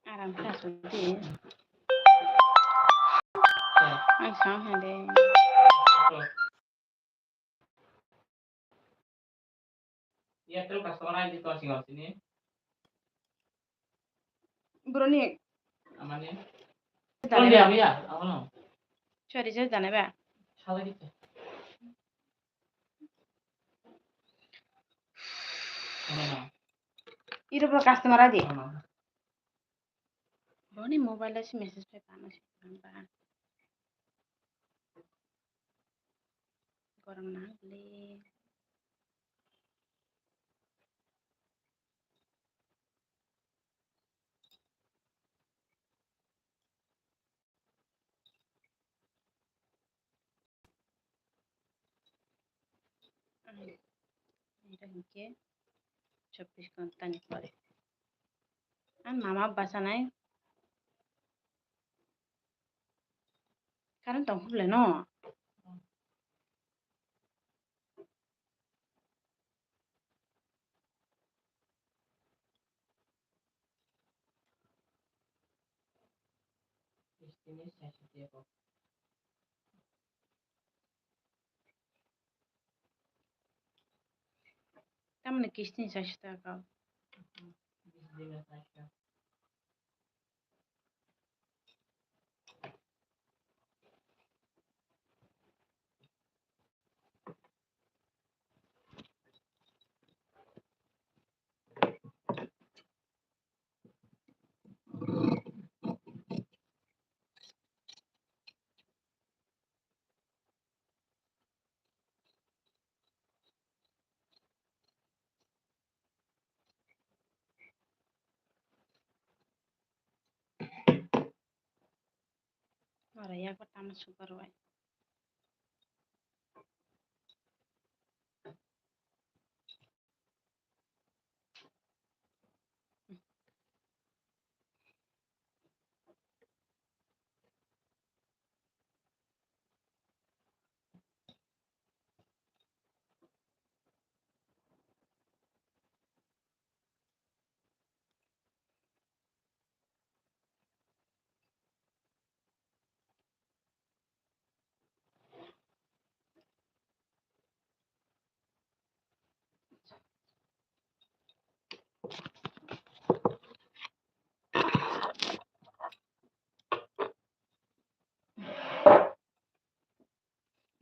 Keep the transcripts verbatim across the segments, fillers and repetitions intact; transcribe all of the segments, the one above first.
Aram kha sudi. Ang sang ha de. Airtel customer I D to singo sini. Boroni. Amani. Tone dia, iya, amono. Sorry, sorry, jane ba. Sala gitu. Iro pro customer adi. Boni mobile si message pai pano si ba. Gorong na le. Ito hinkhe chobbish ghonta ni pore. Ang mama bwchanai. Current tong khuble no? Tamni kisti ni saish taka. Oro yago tamo sugar bai.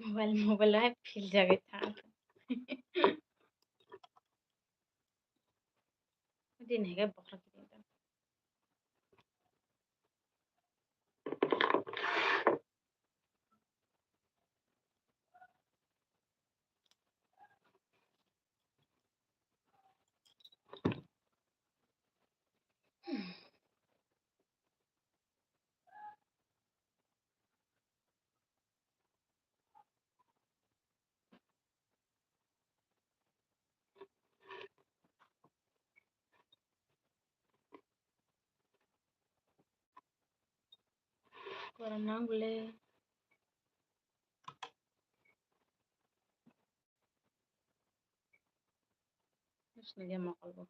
Mobile, mobile hai phil jagwi tha. Din hai khe bokhorok kiting tong. Koran nang bole. Terus lagi mokol bo.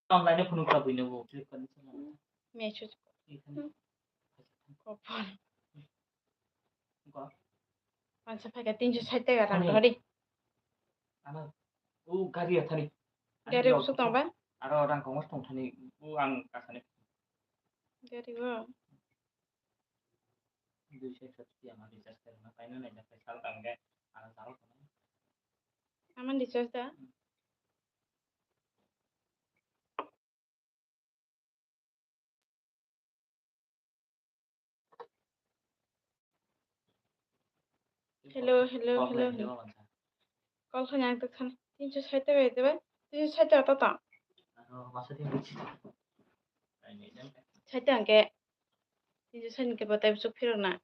Online phunuk ta buino bo Flipkart ni salo. Meso. Ekhane. Kopor. Ko. Pansa phaika tinso sait taka rang thani. Dhori. Ano. O gari athani. Gari usuk tong ba? Aro rang kongos tong thani. O ang kasani. Gari o. Duiso ekso rupiya ma recharge khe ma paina nai da paisa tang khe ano jaro tong. Aman recharge da? Hello, hello, hello, hello. Call khaina ang toksan. Tinso sait taka ete bai. Tinso sait taka tata. Sait taka hwnkhe. Tinso sait hwnkhe bo tei bwswk phirok na.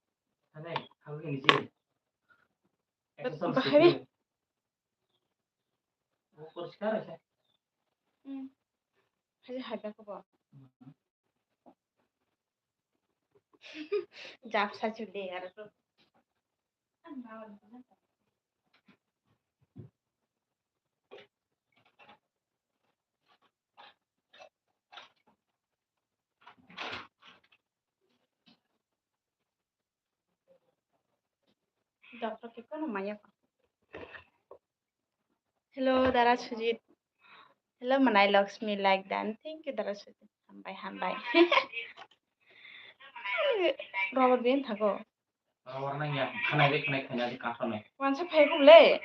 Bahai bai. Hmm. Hai hai ba ko bo. Japsa chuli aro to. Doctor ke kono maya pa. Hello, Dara Sujit. Hello, Manai Lakshmi, like done. Thank you, Dara Sujit. Hambai, hambai. Robot bin thago. Robot nang ya, khanai re, khanai, khanai re, kasonai. Wansa phai kumle.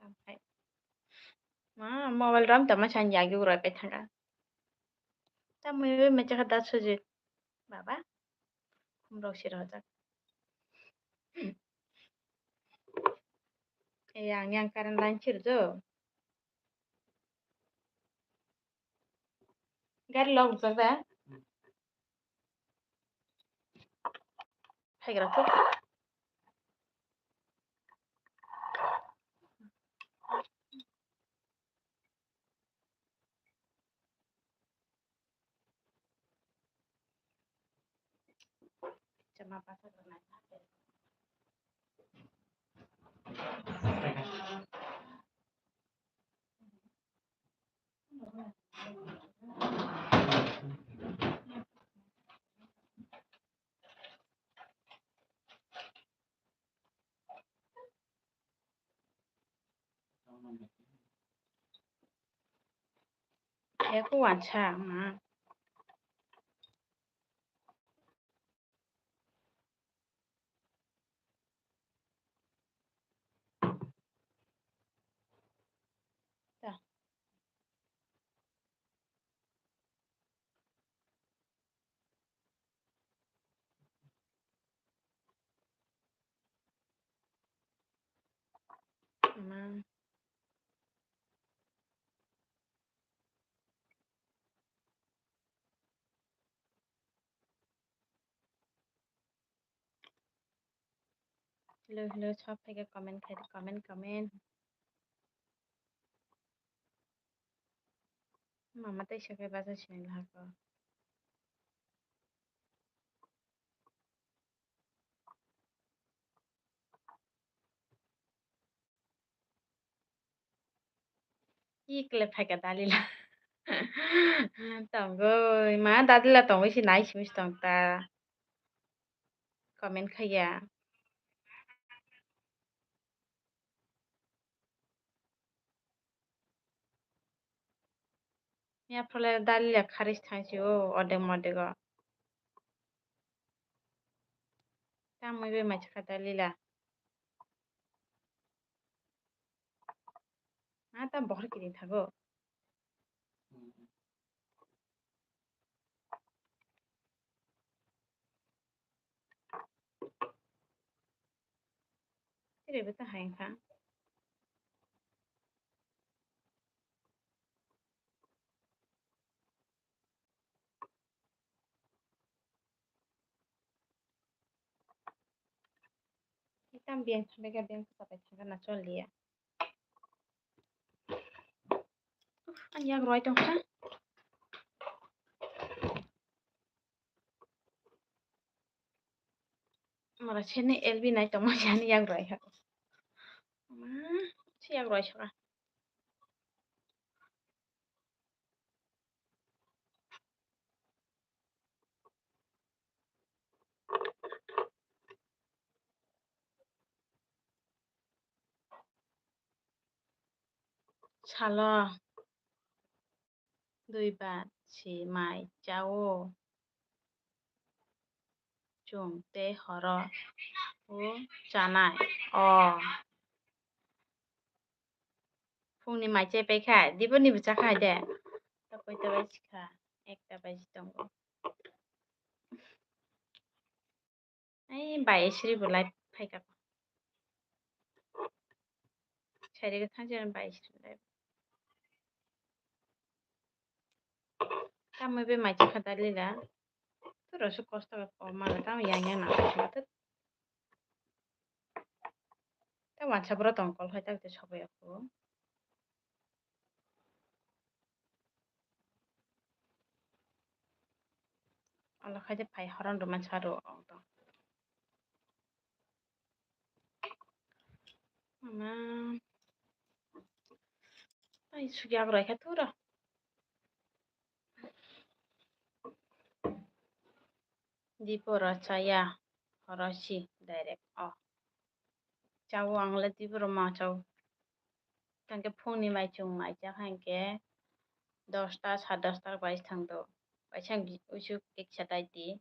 Oke. Ma, mobile rom tama chan yagi urai pe thanga. Tamui bai mecha kha da Sujit. Baba. Khumrok sir hojak. Yang, yang current line sir jo. Gari lok bujak da? Phaigra kho. Eko wansa ma. Hello, hello, sab phaikhe comment khai, comment, comment. Mama tei sakai bacha sinai lahako. Ikle phaika dalila. Tongwi ma dalila tongwi si nai simi tong ta. Comment khaiya. Yaphrole dalila kharis thangsi o odek modego. Tamwi bai macha kha dalila. Ah, tam bohor kiri thago. Tere beta hai kha. Itam biang thambe ka biang kha bai thangka na chol liya. Uf, ang yak roi tong kha. Mora seni L B nai tongma yani yak roi ha. Ma, si yak roi saka. Salo dui bar si mai chao. Chwng tei horo o chanai. O. Phungni mai chai paikha, diboni bo chakha de. Ta koita baji kha, ekta baji tongo. Ai, bai sri bo live phaikha. Sairi khe thang jani bai sri live. Tamo be mai chakha dalila. Turo su kosto ka ko mala tamo yang yang na ko. Ta wansa bro tong kol hai ta te sobo ya ko. Ala khai de phai horon roman saro ong tong. Mama. Ai, sugya bwrwi khe tura. Dipora chaya, horosi direct o. Chao ang le dipora ma chao. Tangke phungni mai chwng mai cha kha hinkhe dosta, sa dosta bai thang do. Bai sang uisu keksa dai di.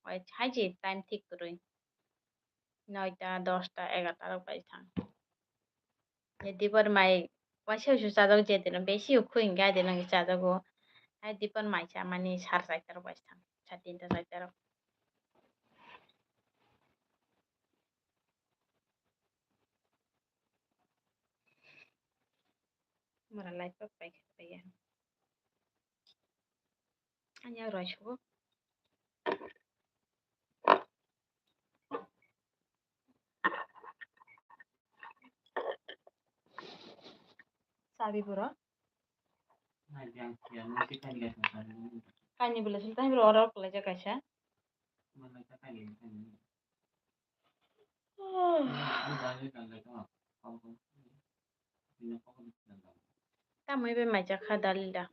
Bai hai je time thik kwrwi. Noita, dosta, egarta rok bai thang. Ye dipor mai waisa waisa chajak je dino besi ukhu hinga dino chajago. Hai dipor mai chamani sar chaita rok bai thang. Sa tinta chaita rok. Mora light rok pai khe pai ya. Ani ag roi sugo. Sabi boro. Kaini bwlai sul tani bwlai order kwlaijak kaisa. Tamwi bai mai jakha dalila.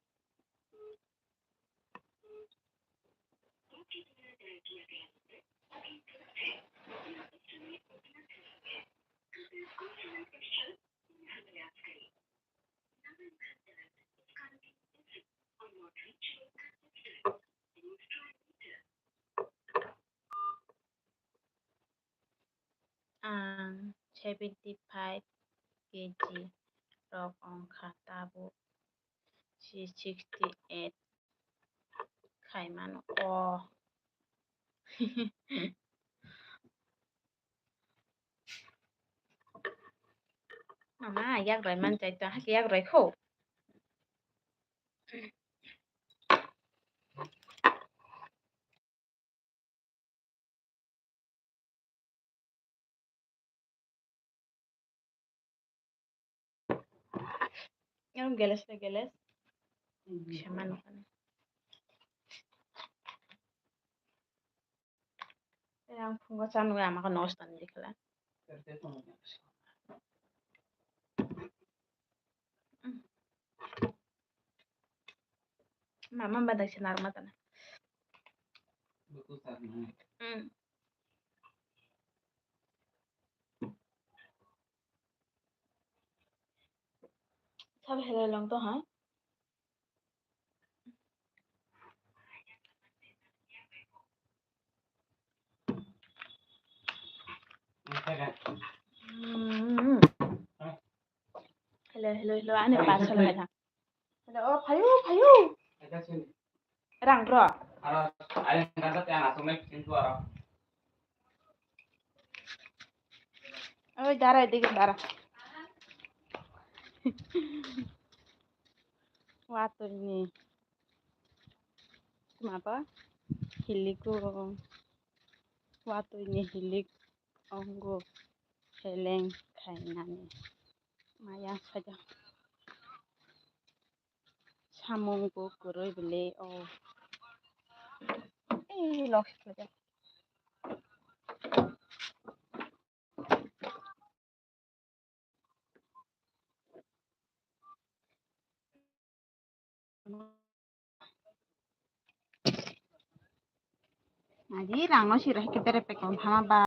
Ang seventy five K G rok wngkha, tabuk si sixty eight khai mano. Oh. Mama, yak roi man jai to, hake yak roi kho. Yang geles le geles. Sama no kan. Yang phungo chanu ama ko nosta ni dikhala. Mama ba dai sinar mata na. Mm. Sab helai long to ha. Mm. Hello, hello, hello. Ani parcel hai ha. Hello, oh, phayu, phayu. Rang bro. Oi, dara, edige dara. Watui ni. Maba? Hiliko. Watui ni hilik ongo seleng khainani. Maya saja. Samung bo kwrwi bwle o. Ei, lok saja. Adi rang no sira hai ke bere pekong thama ba.